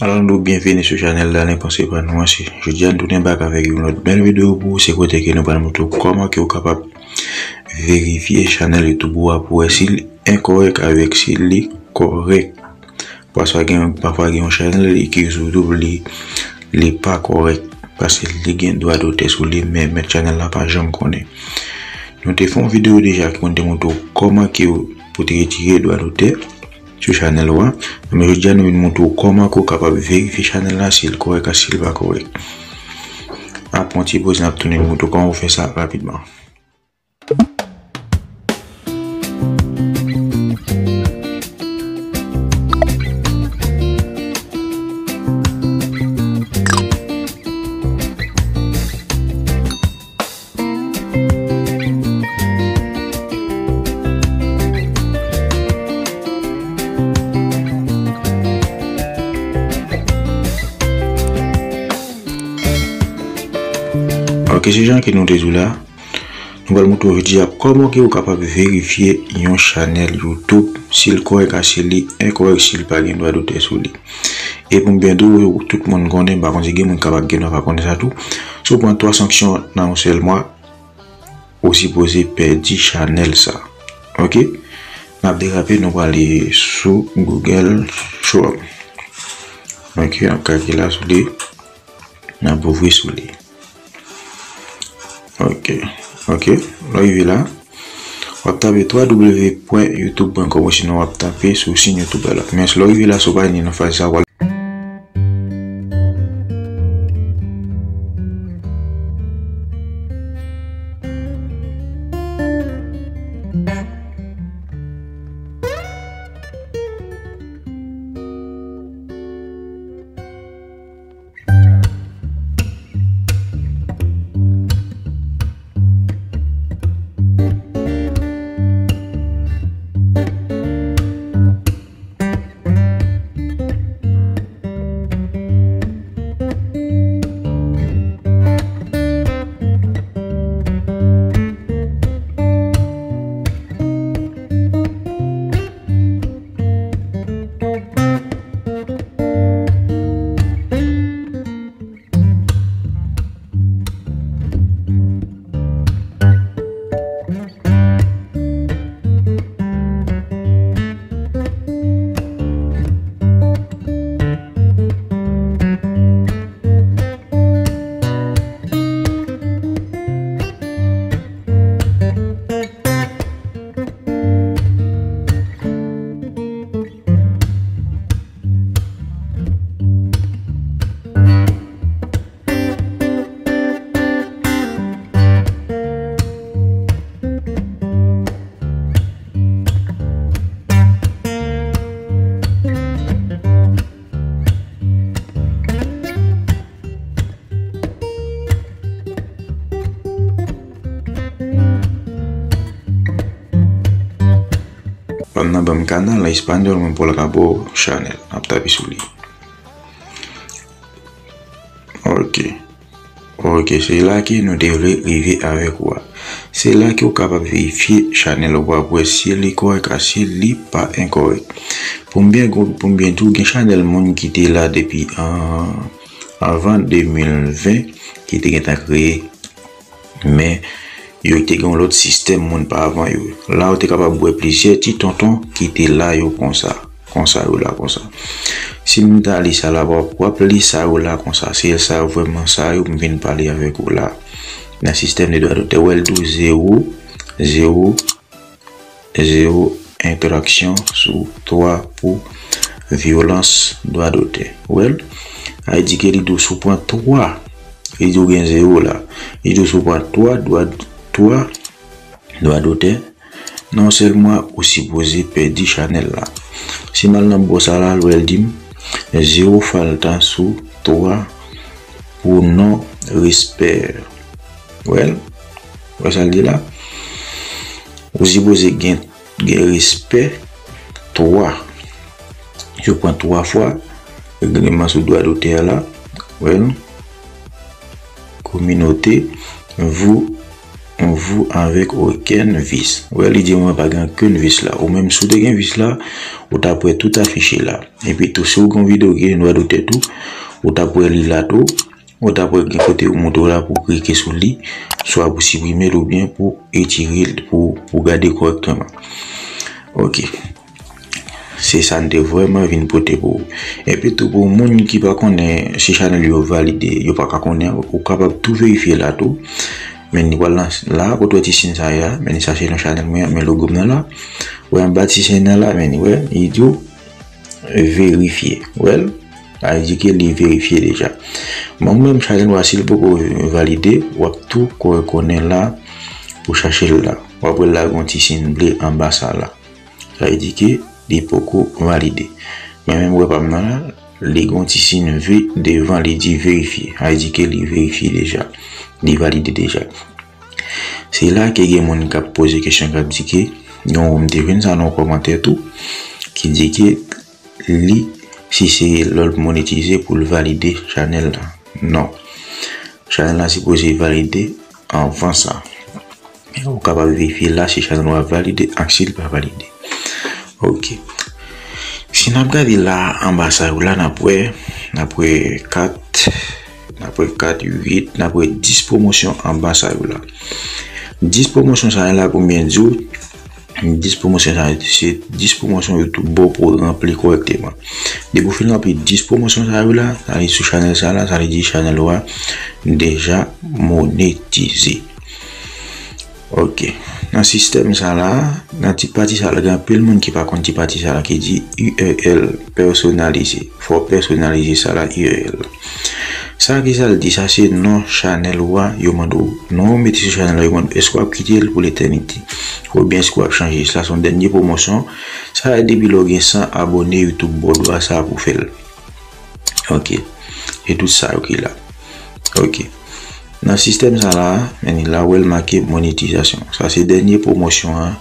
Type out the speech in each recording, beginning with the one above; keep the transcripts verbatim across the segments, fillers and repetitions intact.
Alò, nou byenvini sou chanèl Dalen Panse Pa Nou an. Jodi a, nou tounen bak avèk yon lòt bèl videyo pou ou. Se kote ke nou pral montre w kòman ke w kapab verifye chanèl YouTube ou a pou wè si l enkòrèk avèk si li kòrèk. Paske gen, pafwa gen yon chanèl ki sou YouTube, li, li pa kòrèk. Paske li gen dwa dotè sou li, men mèt chanèl la pa janm konnen. Nou te fè yon videyo deja ki konn te montre w kòman ke w pou te retire dwa dotè sou chanèl ou a. Men jodi a, nou vin montre w kòman ke w kapab verifye chanèl la, si l kòrèk ak si l pa kòrèk. Apre yon ti poz, n ap tounen montre w kòman pou fè sa rapidman. Ok, se jan ke nou te di w la, nou pral montre w jodi a kòman ke w kapab verifye yon chanèl YouTube, si l kòrèk ak si li enkòrèk, si l pa gen dwa dotè sou li. E pou m byen di w, tout moun konnen, m pa konn si gen moun k ap gen dwa pa konnen sa tou. Si w pran twa sanksyon nan yon sèl mwa, ou sipoze pèdi chanèl sa. Ok? N ap derape, nou prale sou Google Chrome. Ok, n ap kake la sou li. N ap ouvri sou li. Ok, ok. Lè w rive la, w ap tape w w w pwen youtube pwen kòm, osinon w ap tape sou sin YouTube la. Men lè w rive la, si w pa vini nan faz sa, w al Pandan ban m kanal an espanyòl, mwen pou l ka ba w chanèl. N ap tape sou li. Ok. Ok, se la ke nou te vle rive avèk ou a. Se la ke w kapab verifye chanèl ou a pou wè si li kòrèk ak si li pa enkòrèk. Pou m byen, pou m byen di w, gen chanèl moun ki te la depi an, anvan de mil ven ki te gentan kreye. Men, yo te gen yon lòt sistèm moun pa avan yo. La, ou te kapab wè plizyè ti tonton ki te la yo konsa. Konsa yo la konsa. Si m ta li sa la, w ap, w ap li sa yo la konsa. Se sa yo vrèman sa yo m vin pale avèk ou la. Nan sistèm de dwa dotè, w wè l di w zewo, zewo, zewo enfraksyon sou twa pou vyolans dwa dotè. W wè l? Sa vle di ke li di w si w pran twa, li di w gen zewo la. Li di w si w pran twa dwa, twa dwa dotè, nan yon sèl mwa, ou sipoze pèdi chanèl la. Si m al nan bò sa la, l wè l di m, zewo falta sou twa pou non respè. Wè l? Wè sa l di la? Ou sipoze gen, gen respè twa. Si w pran twa fwa, regleman sou dwa dotè a la, wè l? Communauté, vous Vous avec aucun vice. Wè, li di mwen pa gen okenn vis la. Ou menm, si w te gen vis la, ou t ap wè tout afiche la. Epi tou, si w gen yon videyo ki gen dwa dotè tou, ou t ap wè li la tou. Ou t ap wè gen kote yo montre w la pou w klike sou li, swa pou siprime l oubyen pou etire l, pou, pou gade kòrèkteman. Ok. Se sa n te vrèman vin pote pou ou. Epi tou, pou moun ki pa konnen si chanèl yo valide, yo pa ka konnen, ou kapab tou verifye la tou. Men ni pral nan la, kote w wè ti siy sa a, men sa se non chanèl mwen an, men logo m nan la. Wè anba ti siy nan la, men ni wè, li di w verifye. Wè l? Sa vle di ke li verifye deja. Men ou menm chanèl ou a, si l poko valide, w ap tou konnen la pou chache l la. W ap wè l la gen yon ti siy ble anba sa la. Sa vle di ke li poko valide. Men menm wè pa m nan la, li gen yon ti siy V devan, li di verifye. Sa vle di ke li verifye deja. Li valide deja. Se la ke gen moun k ap poze kesyon, k ap di ke, yon, m te jwenn sa nan yon kòmantè tou, ki di ke li, si se lè l monetize pou l valide chanèl la. Non. Chanèl la sipoze valide anvan sa. Ou kapab verifye la si chanèl ou a valide ak si l pa valide. Ok. Si n ap gade la anba sa yo la, n ap wè, n ap wè kat, n ap wè kat, uit, n ap wè dis pwomosyon anba sa yo la. Dis pwomosyon sa yo la, pou m byen di w, dis pwomosyon sa yo, se dis pwomosyon YouTube ba w pou w ranpli kòrèkteman. Depi w fin ranpli dis pwomosyon sa yo la, sa vle di sou chanèl sa la, sa vle di chanèl ou a deja monetize. Ok. Nan sistèm sa la, nan ti pati sa la, gen anpil moun ki pa konn ti pati sa la ki di U R L pèsonalize. Fò w pèsonalize sa la, U R L. Sa ki sa l di, sa se non chanèl ou a, yo mande w. Non ou mete sou chanèl la, yo mande w, èske w ap kite l pou letènite? Oubyen èske w ap chanje? Sa se yon dènye pwomosyon. Sa a depi lè w gen san abòne, YouTube ba w dwa sa pou fè l. Ok. E tout sa yo ki la. Ok. Nan sistèm sa la, men la ou wè l make monetizasyon. Sa se dènye pwomosyon an.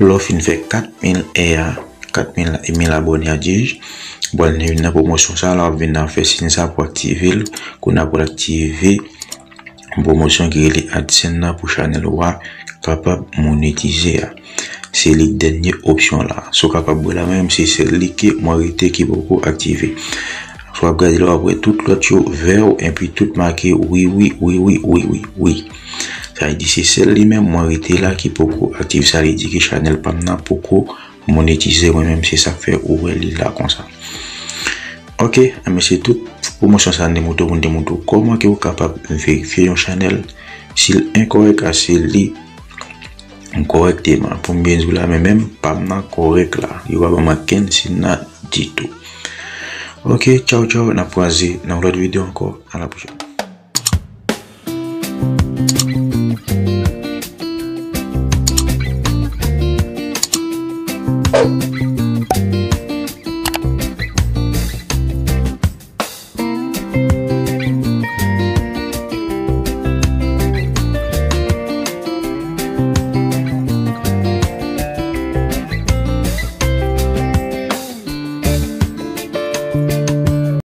Lè w fin fè kat mil è a, kat mil, mil abòne a, di, w pral vin nan pwomosyon sa la, w ap vin nan fè siy sa pou aktive l. Kounye a pou l aktive pwomosyon ki rele AdSense nan pou chanèl ou a kapab monetize a. Se li dènye opsyon la. Si w kapab wè la, menm se sèl li ke mwen rete ki poko aktive. Si w ap gade la, w ap wè tout lòt yo vè, epi tout make wi, wi, wi, wi, wi, wi, wi. Sa vle di se sèl li menm mwen rete la ki poko aktive. Sa vle di ke chanèl pa m nan poko monetize, mwen menm se sa k fè ou wè li la konsa. Ok, enben se tout pwomosyon sa n te montre w pou n te montre w kòman ke w kapab verifye yon chanèl si l enkòrèk a si li kòrèkteman. Pou m byen di w la, men menm pa m nan kòrèk la. Yo pa ban m okenn siy nan ditou. Ok, tchaw tchaw, n ap kwaze nan yon lòt videyo ankò. A la pwochèn.